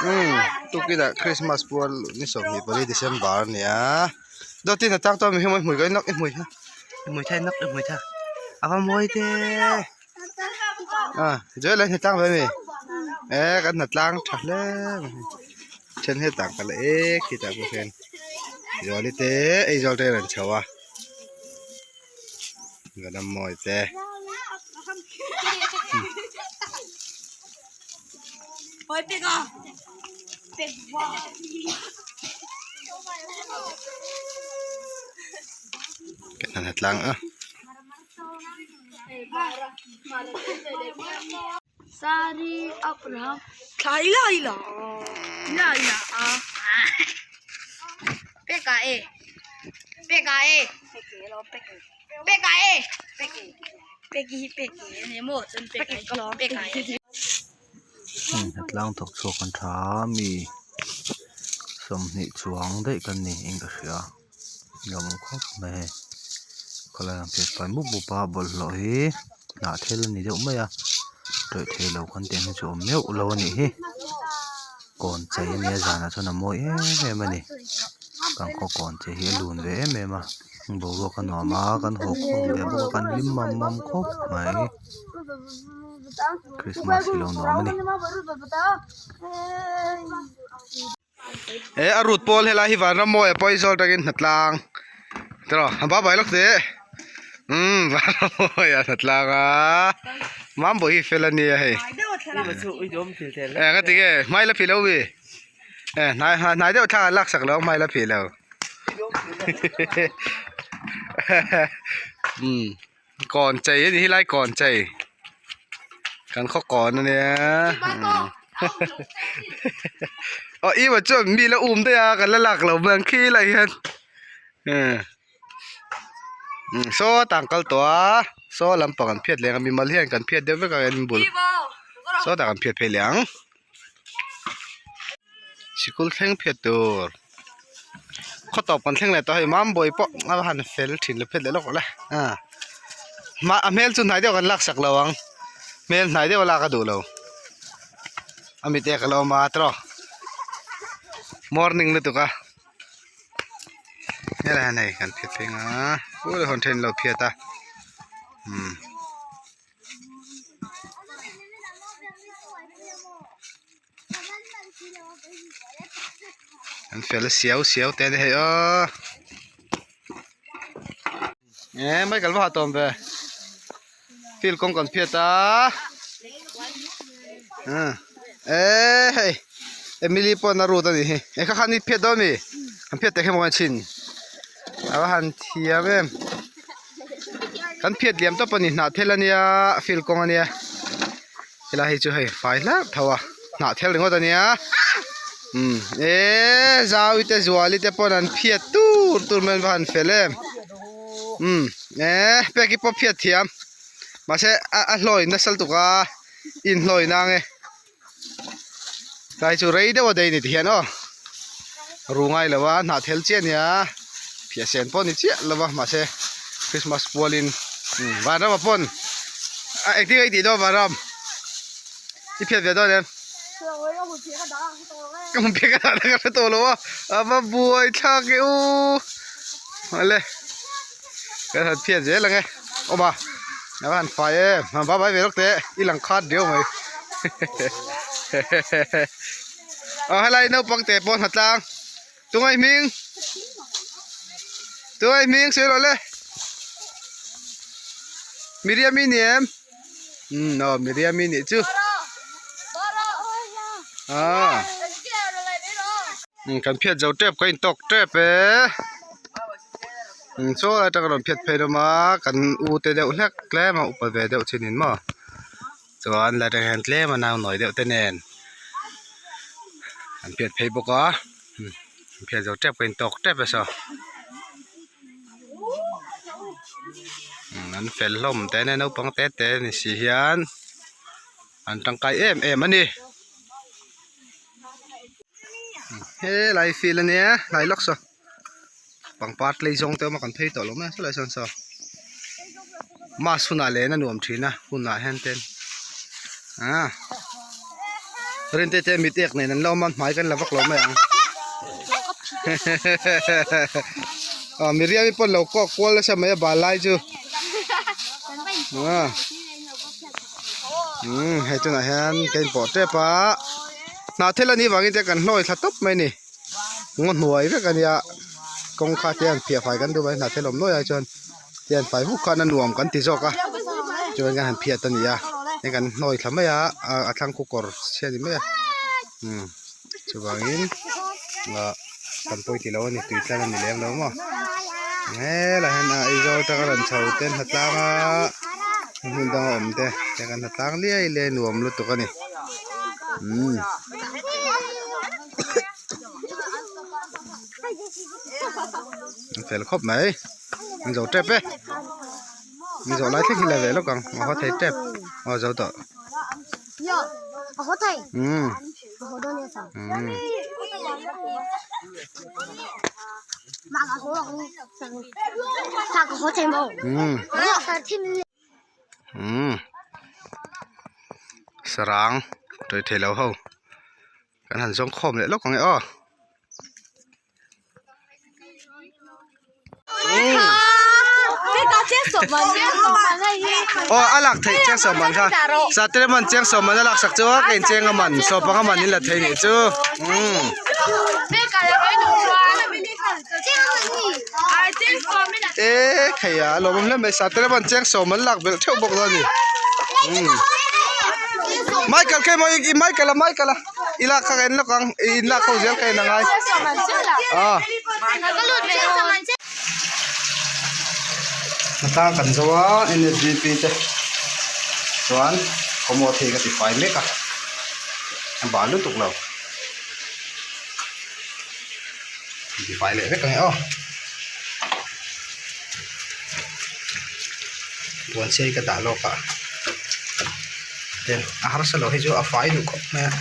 Umm tukinah Christmas pual ni 24 December a ni a dawt in a tang tawh a mi hi mawi hmui ka en lawk i hmui kha i hmui tha en lawk i hmui tha a va mawi te a Joel a hnatlang ve ami e kan hnatlang tha hle mai then hetah an kal a e khitah pawh khian Zuali te Aizawl te an rawn chho a. Gadam mawi te. Kan han tlang a. Sari Abraham thlai lai la lai la a peka e peka e peka e peki hi peki ani maw chuan peka hi peka e Tlang thawk chhuak an tha a mi 20 chuang daih kan ni in ka hria nuam khawp mai hei khawlai ang phiat fai mup mup a bawlhhlawh hi hnah thil a ni deuh mai a tawih thei lo kan tih ang hi chu a awm meuh lo a nih hi kawn chei a nia zanah chuan a mawi em em a ni kan khaw kawn chei hi a lun ve em em a boruak a nuam a kan haw khawm ve bawk a kan hlim mam mam khawp mai krismas hi lo nuam a ni. He a rut pawl helai hi Vanramawia pawh hi zawl takin hnatlang tiraw a ba bai lawk teh umm Vanramawia hnatlang a Mambawi hi fel ania hei eh ka ti nge hmai la phih lo mi eh hnai hnai deuh thla lak sak lo hmai la phih lo umm kawn chei a ni helai kawn chei kan khaw kawn a nia aw i mah chuan mi la um daih a kan la lak lo mai ang khi lai hian umm saw tah an kal tawh a saw lampang an phiat leh ang a mimal hian kan phiat deuh vek a in bul saw tah kan phiat phei leh ang. Sikul thleng phiat tur khaw tawp kan thleng leh tawh hei Mambawi pawh a va han fel thin lo phiat leh lawk le a mah a hmel chu hnai deuh kan lak sak lo ang hmel hnai deuh a lak a duh lo a mit ek a lo awm a tiraw morning lutuk a helai hian hei kan phiat phei ang a pu hawn then lo phiat a umm. An fel siau siau te a ni hei aw eh Michael va ha tawm ve field kawng kan phiat a eh hei Emily pawn a rut a nih hi eh kha khan i phiat dawn mi an phiat teh kher maw chin a va han thiam em. Kan phiat liam tawp a ni hnah thel a nia field kawng a nia helai hi chu hei fai hlauh tho a hnah thel ringawt a nia umm eee zau te zuali te pawn an phiat tur tur mai an va han fel em umm eee peki pawh phiat thiam mahse a a hlawi nasa lutuk a inhlawi nang e. Tlai chu rei deuh a dei ni tihian aw ru ngai lo a hnah thel chiah a nia phiah sen pawh a ni chiah lo a mahse christmas pualin vanram ah pawn a engtin nge i tih dawn vanram i phiat ve dawn em ka hmu phiah ka dah na ka hre tawh lo a a va buai thlak e u awle kan han phiat zel ang e awm a a va han fai em han va vai ve lawk teh i lang khat riau mai aw helai naupang te pawh hnatlang tungai hming tungai hming sawi rawh le Miriami ni em umm aw Miriami nih chu ah kan phiat zo tep ka intawk tep e. Chaw lai atanga rawn phiat phei hlawm a kan u te deuh hlek tlem a upa ve deuh chin in maw chuan lai atang hian tlem a nau nawi deuh te nen an phiat phei bawk a an phiat zo tep ka intawk tep a saw an fel hlawm te nen naupang te te ni si hian an tangkai em em a ni. Helai field a nia hnai lawk saw. Pangpar tlei zawng te awm a kan phei tawh lo mai a saw lai sawn saw mass hunah len a nuam thin a hunah hian ten ah. Rinte te mit ek nen an lo awm a hmai kan la vak lo mai ang aw miriami pawh an lo kawk kual nasa mai a bal lai chu umm hei tunah hian ka inpawh tep a hnah thil anih vangin te kan hlawi thla tawp mai a ni ngaw hnuai vek a nia kawngka te an phiah fai kan duh mai hnah thil awm nuai ai chuan. Tian fai vuk khan a nuam kan ti zawk a chuan kan han phiat a ni a heng kan hnawi thla mai a a thlang khu kawr chhia ni mai a umm chuvangin ah kan pawi tilo a ni tui tlang a ni lem lo maw helaiah hian a Aizawl atanga rawn chho te hnatlang a hmun danga awm te tiang kan hnatlang liai liai nuam lutuk a ni umm. An fel khawp mai an zo tep e an zawh lai thleng hi la ve lawk ang a haw thei tep aw zo tawh umm umm. Umm sarang tawih theilo ho kan han zawng khawm leh lawk ang e aw. Aw a lak theih chiang sawm man kha Saturday man chiang sawm man a lak sak chu a ka incheng a man sawm panga man in la thei nih chu umm. E khei a lawm hle mai Saturday man chiang sawm an lak belh theuh bawk dawn a ni umm Michael kei maw i Michael a Michael a. I lak kha ka en lawk ang i in lak ho zel ka en angai ah hnatang kan zo a nsdp te chuan kawmawt hei ka ti fai mek a a bal lutuk lo ti fai leh vek ang e aw puan chei ka dah lawk a ten a harsa lo hi chu a fai duh khawp mai a.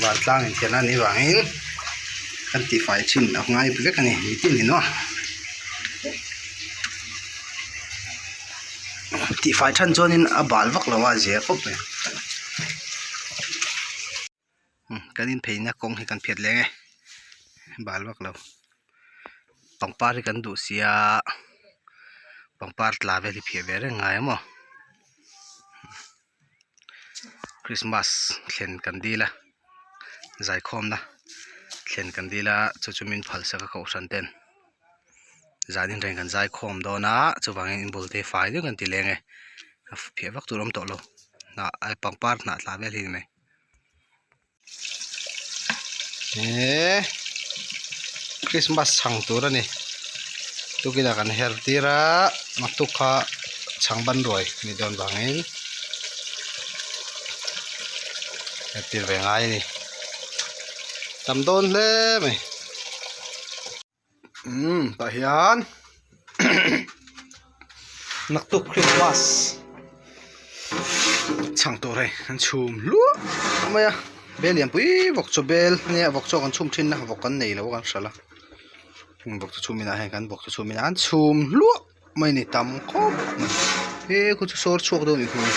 Vantlang inthiarna anih vangin kan tihfai chin a ngai vek a ni mitin in aw. Tihfai than chuanin a bal vak lo a zia khawp mai kan inpheina kawng hi kan phiat leng e bal vak lo pangpar hi kan duh sia pangpar tla vel hi phiah ve reng ngai ang maw Christmas thlen kan dil a zaikhawmna thlen kan dil a chu chu min phalsak a kohhran ten zanin reng kan zaikhawm dawn a chuvangin in bul te fai deuh kan ti leng e a phiah vak tur a awm tawh lo hnah pangpar hnah tla vel hi a ni mai. Eee Christmas chhang tur a ni tukinah kan her tir a naktuk kha chhang ban ruai a nih dawn vangin her tir ve ngai a ni tam dawn hle mai. Umm tah hian naktuk Christmas chhang tur hei an chhum hluah mai a bel lian pui vawk chaw bel ania vawk chaw kan chhum thin a vawk kan nei lo a kan hralh a vawk chaw chhum inah hian kan vawk chaw chhum inah an chhum hluah mai a ni tam khawp mai he khu chu sawr chhuak deuh a nih hmel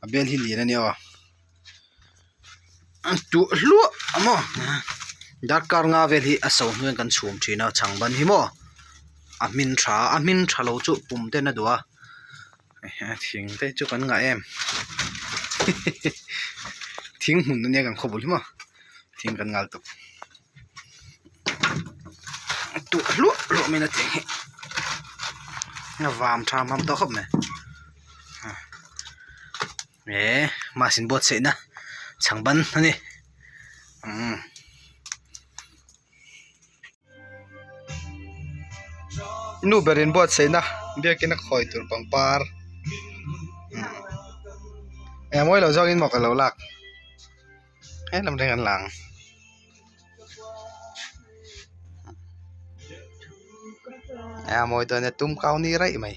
a bel hi lian ania aw. A tuah hluah a maw darkar nga vel hi a so hnuaiin kan chhum thin a chhang ban hi maw a hmin tha a hmin tha lo chu pum ten a duh a thing te chu kan ngah em thing hmun ania kan khaw bul hi maw thing kan ngal tawp a tuah hluah hluah mai a thing hi a vam tha hmang tawh khawp mai. Eee mass in buatsaihna chhang ban a ni umm. Nu ber in buatsaihna biakin a khawi tur pangpar umm eng mawi lo zawngin maw ka lo lak helam reng an lang. A mawi dawn e tum kau ni raih mai.